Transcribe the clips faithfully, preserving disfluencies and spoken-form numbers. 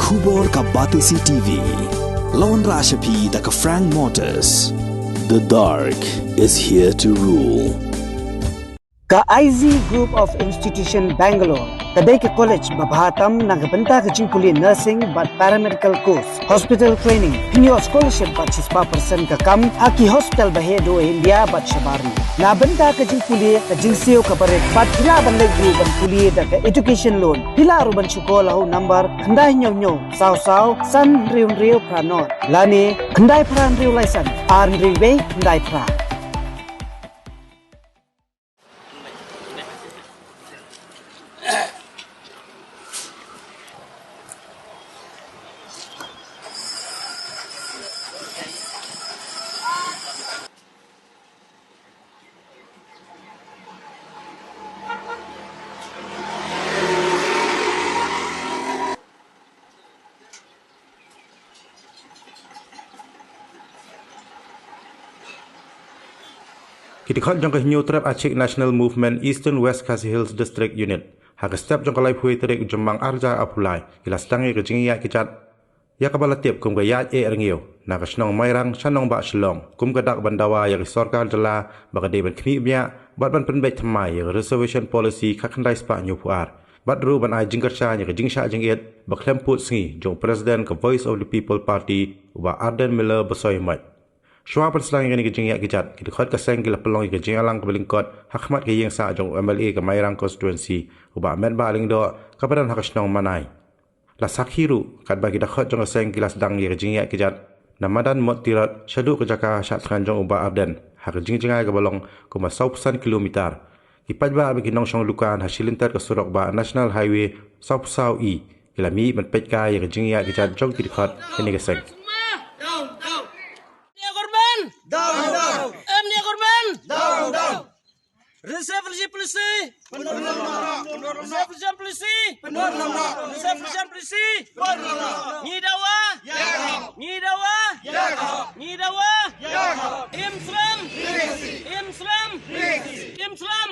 Khubor ka Batesi T V. Lawan Rashapi da ka Frank Motors. The dark is here to rule. Ka I Z Group of Institution Bangalore ka dei ka college ba bha tam na ka bynta ka jingpule nursing bad paramedical course, hospital training, pynïoh scholarship bad shispah percent ka kam ha ki hospital ba heh duh ha India bad shabar. Na bynta ka jingpule ka jingsiew ka barit bad phi lah ban leit ruh ban pule da ka education loan. Phi lah ruh ban shu call ha u number khyndai hynñiew hynñiew saw saw san hynriew hynriew phra nod lane khyndai phra hynriew lai san ar hynriew wei khyndai phra. Ki dkhot jong ka Hynñiewtrep Achik National Movement Eastern West Khasi Hills District Unit ha ka step jong ka laiphew tarik u Jymmang arhajar arphew lai ki la sdang ïa ka jingïaid kjat ïa kaba la tip kum ka ïaid eh rngiew na ka shnong Mairang sha nongbah Shillong kum ka dak ban dawa ïa ka sorkar jylla ba ka dei ban khmih bniah bad ban pynbeit thymmai ïa ka reservation policy khatkhyndai spah hynñiewphew ar bad ruh ban ai jingkyrshan ïa ka jingshah jingit ba khlem pud sngi jong u President ka Voice of the People Party u Bah Ardent Miller Basaiawmoit. Shuwa ban sdang ïa kane ka jingïaid kjat ki dkhot ka seng ki la pynlong ïa ka jingïalang kaba lyngkot ha khmat ka ïingsah jong u M L A ka Mairang constituency u Bah Metbah Lyngdoh kaba don ha ka shnong Manai. La sakhi ruh katba ki dkhot jong ka seng ki la sdang ïa ka jingïaid kjat na madan Mottirot shaduh ka jaka shah thngan jong u Bah Ardent ha ka jingjngai kaba long kumba sawphew san kilometer. Ki paidbah bad ki nongshong dukan ha shilynter ka surok bah National Highway sawphew saw E ki la mih ban peitkai ïa ka jingïaid kjat jong ki dkhot kane ka seng. Down, down. India government. Down, down. India government. Down, down. Reservation policy. Reservation policy. Reservation policy. Ngi dawa. Ngi dawa. Ngi dawa. Im slem. Im slem. Im slem.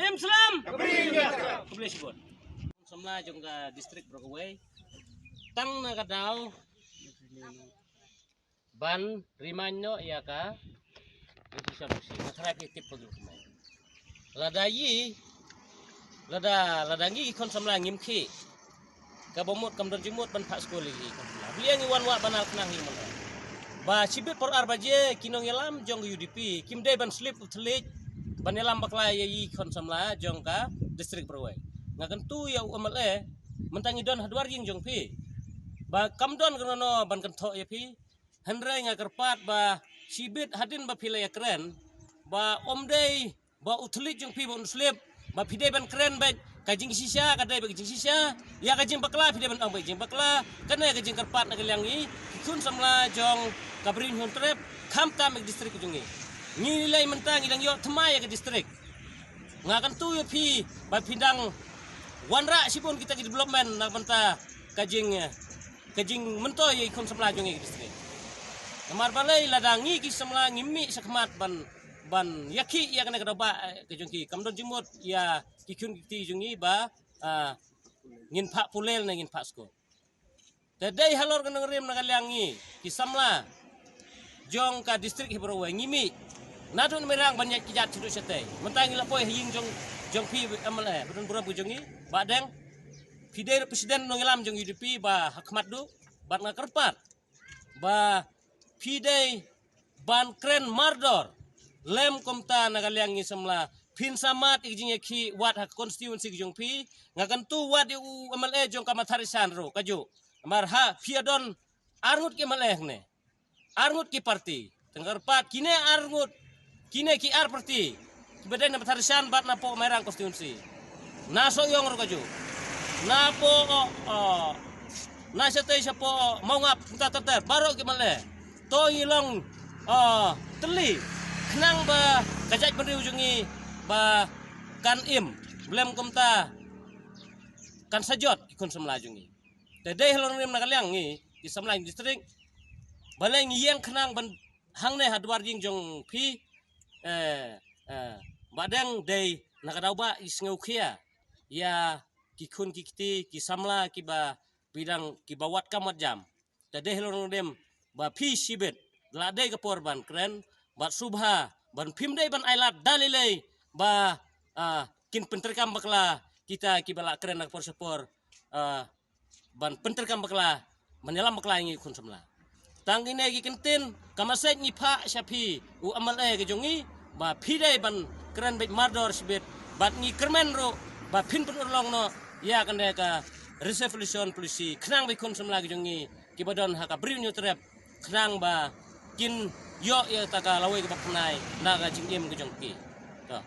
Im slem. Khublei shibun. Samla jong ka district Brockway. Tang na ka daw ban remind noh ïa ka British Embassy na khara ki tip paglu kumai. Lada yi, lada, lada ngi ki khun samla ngim khih, kaba mut kam don jingmut ban phah skul ïa ki khun samla. Blia ngi wan wah ban ar khnang hi man. Ba shibit por ar baje ki nongïalam jong ka U D P kim dei ban slip u thylliej ban ïalam bakla ïa i khun samla jong ka district Brockway. Nga kyntu ïa u M L A, mynta ngi don ha dwar ïing jong phi ba kam don kano kano ban kynthoh ïa phi. Hynrei nga kyrpad ba shibit hadien ba phi la ïakren ba ym dei ba u thylliej jong phi ba un slip, ba phi dei ban kren beit ka jingshisha ka dei beit ka jingshisha, ïa ka jingbakla phi dei ban ong beit jingbakla. Kane ka jingkyrpad na ka liang ngi ki khun samla jong ka Bri Hynñiewtrep khamtam ïa ka district jong ngi. Ngi lei mynta ngi dang ïoh thymmai ïa ka district. Nga kyntu ïa phi ba phi dang wanrah shibun kita ki development na ka bynta ka jing, eh, ka jingmyntoi ïa ki khun samla jong ngi ka district. Namar balei lada ngi ki samla ngim mih shakhmat ban, ban ïakhih ïa kane ka daw ba, eh, ka jong ki kam don jingmut ïa ki khun ki kti jong ngi ba, ah, ngin phah pule ne ngin phah skul. Te dei halor ka nongrim na ka liang ngi ki samla jong ka district hi Brockway ngi mih naduh Mairang ban ïaid kjat shaduh shatei. Mynta ngi la poi ha ïing jong, jong phi M L A ba don burom ka jong ngi Bah Deng. Phi dei president nongïalam jong U D P ba ha khmat duh bad nga kyrpad ba phi dei ban kren mardor. Lem kumta na ka liang ngi samla phin sa mad ïa ka jingïakhih wat ha ka constituency ka jong phi. Nga kyntu wat ïa u M L A jong ka Mathar Isan ruh kajuh. Namar ha phi ïa don arngut ki M L A hangne, arngut ki party. Te nga kyrpad kine arngut, kine ki ar party kiba dei na Mathar Isan bad na poh Mairang constituency, na Sohiong ruh kajuh, na poh, oh, oh, na shatei shapoh Mawngap, kumta ter ter baroh ki M L A. To ngi long, ah, tylli khnang ba ka jaitbynriew jong ngi ba kan im, lem kumta kan sa jot ki khun samla jong ngi. Te dei halor nongrim na ka liang ngi ki samla jong district. Balei ngi ïeng khnang ban hangne ha dwar ïing jong phi, eh, eh, Bah Deng, dei na ka daw ba i sngew khia ïa ki khun ki kti ki samla kiba phi dang kiba wad kam wad jam. Te dei halor nongrim ba phi shibit la dei ka por ban kren bad sngewbha ban phim dei ban ai lad da lei lei ba, ah, kin pyntreikam bakla kita kiba la kren ha ka por sha por, ah, ban pyntreikam bakla, ban ïalam bakla ïa ngi ki khun samla. Tang kine ki kyntien, ka message ngi phah sha phi u M L A ka jong ngi ba phi dei ban kren beit mardor shibit bad ngi kyrmen ruh ba phin pynurlong noh ïa kane ka reservation policy khnang ba ki khun samla ki jong ngi kiba don ha ka Bri u Hynñiewtrep khnang ba kin ïoh ïa kata ka lawei kaba pynai na ka jingim ka jong ki. To.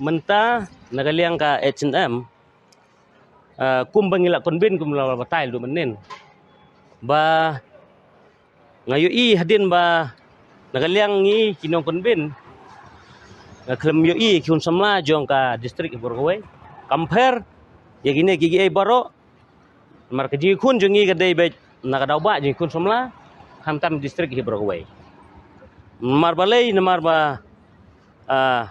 Mynta na ka liang ka H and M, ah, kumba ngi la convene kumba la batai mynnin ba nga ïohi hadien ba na ka liang ngi ki nongconvene nga khlem ïohi ki khun samla jong ka district baroh kawei. Compare ïa kine kiei kiei baroh. Namar ka jingïakhun jong ngi ka dei beit na ka daw ba jingïakhun samla khamtam district hi baroh kawei. Namar balei, namar ba, ah,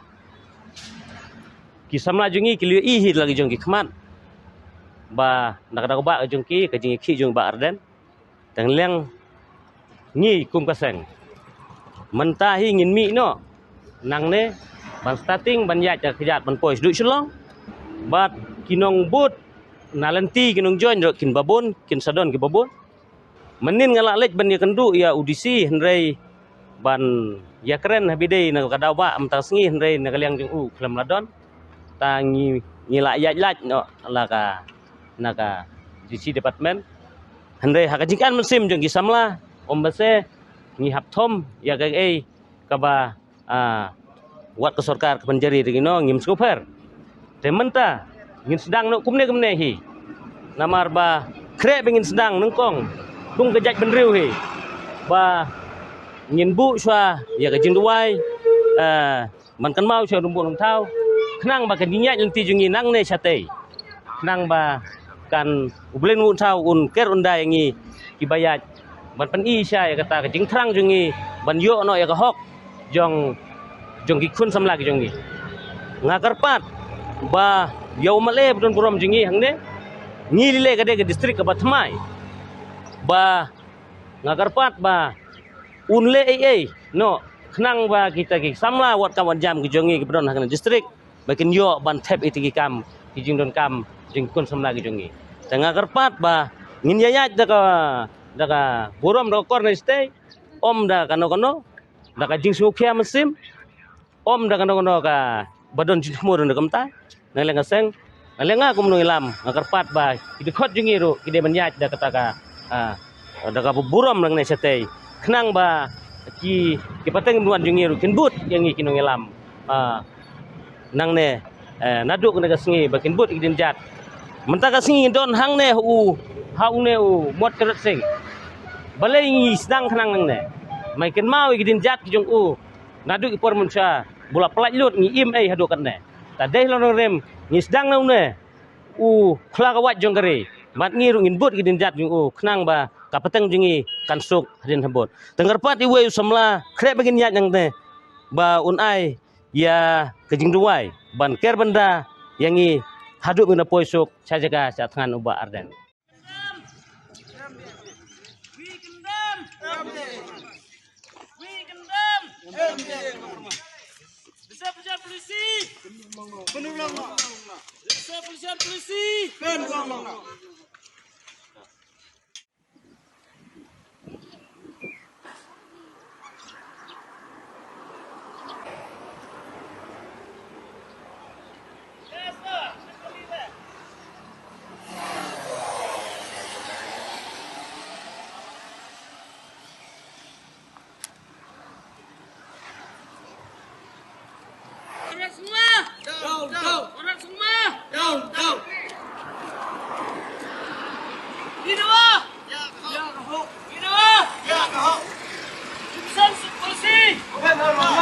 ki samla jong ngi ki la ïohi hi la ki jong ki khmat ba na ka daw ba ka jong ki ka jingïakhih jong Bah Ardent. Tang liang ngi kum ka seng mynta hi ngin mih noh nangne ban starting ban ïaid da ka kjat ban poi shaduh Shillong. Bad ki nongbud na lynti ki nongjoin ruh kin babun, kin sa don ki babun. Mynnin nga la leit ban ïakynduh ïa u D C hynrei ban ïakren ha bidei na ka daw ba mynta ka sngi hynrei na ka liang jong u khlem la don. Ta ngi, ngi la ïaid lait noh la ka na ka D C department. Hynrei ha ka jingkhan mynsiem jong ki samla, ym ba se ngi hap thom ïa kaei kaba, ah, wat ka sorkar ka pynjari ïa ngi noh, ngim sngewpher. Te mynta ngin sdang noh kumne kumne hi. Namar ba khreh ba ngin sdang nyngkong kum ka jaitbynriew hi ba ngin buh shuwa ïa ka jingduwai, ah, ban kynmaw sha u Nongbuh Nongthaw khnang ba kan ïaid lynti jong ngi nangne shatei, khnang ba kan u Blei Nongbuh Nongthaw un ker un da ïa ngi kiba ïaid ban pyni sha ïa kata ka jingthrang jong ngi ban ïoh noh ïa ka hok jong, jong ki khun samla ki jong ngi. Nga kyrpad ba ïa u M L A ba don burom jong ngi hangne, ngi lei lei ka dei ka district kaba thymmai ba nga kyrpad ba un leh ei ei noh khnang ba kita ki samla wat kam wat jam ki jong ngi kiba don ha kane district ba kin ïoh ban thep ïa ki kam ki jingdonkam jong ki khun samla ki jong ngi. Te nga kyrpad ba ngin ïaid da ka, da ka burom da ka kor ne shatei, ym da kano kano, da ka jingsngewkhia mynsiem, ym da kano kano kaba don jingthmu ruh na ka bynta. Na liang ka seng, na liang nga kum u nongïalam nga kyrpad ba ki dkhot jong ngi ruh ki dei ban ïaid da kata ka, ah, da ka burom nangne shatei khnang ba ki, ki pateng bymwan jong ngi ruh kin bud ïa ngi ki nongïalam, ah, nangne, eh, naduh kane ka sngi ba kin bud ïa ki dienjat. Mynta ka sngi don hangne u, ha une u Mot Kyrot Sing. Balei ngi sdang khnang nangne? Mai kynmaw ïa ki dienjat ki jong u. Naduh ki por mynshuwa ba u la pyllait lut ngi im ei haduh katne. Ta dei halor nongrim ngi sdang na une u khla ka wait jong ka ri. Bad ngi ruh ngin bud ki dienjat jong u khnang ba ka pateng jong ngi kan suk hadien habud. Te nga kyrpad iwei u samla khreh ba ngin ïaid nangne ba un ai ïa ka jingduwai ban ker ban da ïa ngi haduh ba ngin da poi suk sha jaka sha thngan u Bah Ardent. We condemn. We condemn. Reserve Police. Reserve Police. Orang semua. Down, down. Orang semua. Down, down. Di bawah. Ya, ke hok. Di bawah. Ya, ke hok. Jurusan polisi. Bukan normal.